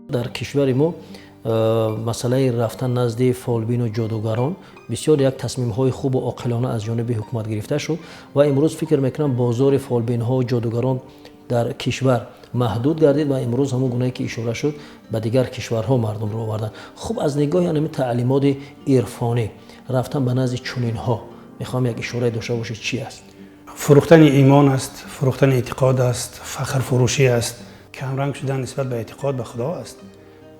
Дар кишвари мо масъалаи рафтан назди фолбину ҷодугарон бисёр як тасмимҳои хубу оқилона аз ҷониби ҳукумат гирифта шуд ва имрӯз фикр мекунам, бозори фолбинҳо, ҷодугарон дар кишвар маҳдуд гардид ва имрӯз ҳамон гунае ки ишора шуд, ба дигар кишварҳо мардумро оварданд. Хуб, аз нигоҳи ҳамин таълимоти ирфонӣ рафтан ба назди чунинҳо, мехоҳам як ишорае дошта бошед, чӣ аст? Фурӯхтани имон аст, фурӯхтани эътиқод аст, фахрфурӯшӣ аст, камранг шудан нисбат ба эътиқод ба Худо аст.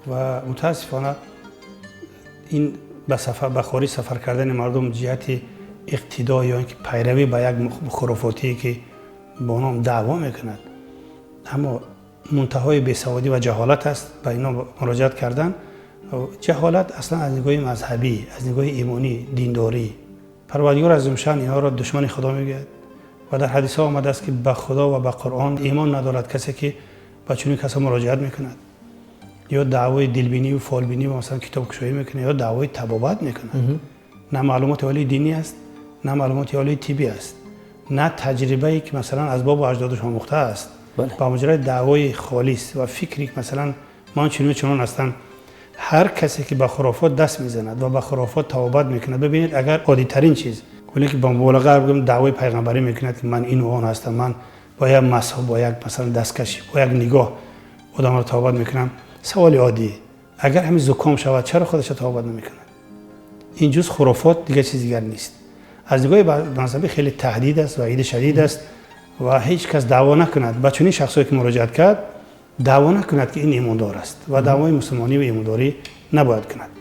Ва мутаассифона ин ба сафар, ба хориҷ сафар кардани мардум ҷиҳати иқтидо ё ин ки пайравӣ ба як хурофотие ки бо ном даъво мекунад, аммо мунтаҳои бесаводӣ ва ҷаҳолат аст. Ба инҳо муроҷиат кардан ҷаҳолат аслан аз нигоҳи мазҳабӣ, аз нигоҳи имонӣ, диндорӣ. Парвардигор азимшан инҳоро душмани Худо мегӯяд ва дар ҳадисҳо омадааст, ки ба Худо ва ба Қуръон имон надорад касе ки ба чунин касо муроҷиат мекунад ё даъвои дилбинӣ ва фолбинӣ ва масалан китобкушоӣ мекунад ё даъвои табобат мекунад. На маълумоти олии динӣ аст, на маълумоти олии тиббӣ аст, на таҷрибае ки масалан аз бобу аҷдодаш омӯхтааст. Ба муҷарради даъвои холис ва фикре ки масалан ман чунин чунон ҳастам. Ҳар касе ки ба хурофот даст мезанад ва ба хурофот табобат мекунад, бибинед, агар оддитарин чиз гуле ки ба муболиға бигӯем, даъвои пайғамбарӣ мекунад, ки ман ину он ҳастам, ман бо як масҳ, бо як масалан дасткашӣ, бо як нигоҳ одамро табобат мекунам. Саволи оддӣ: агар ҳамин зуком шавад, чаро худашро табобат намекунад? Ин ҷуз хурофот дигар чиз дигар нест. Аз нигоҳи мазҳабӣ хеле таҳдид аст, ваъиди шадид аст ва ҳеҷ кас даъво накунад, ба чунин шахсое ки муроҷиат кард, даъво накунад, ки ин имондор аст ва даъвои мусулмонӣ ва имондорӣ набояд кунад.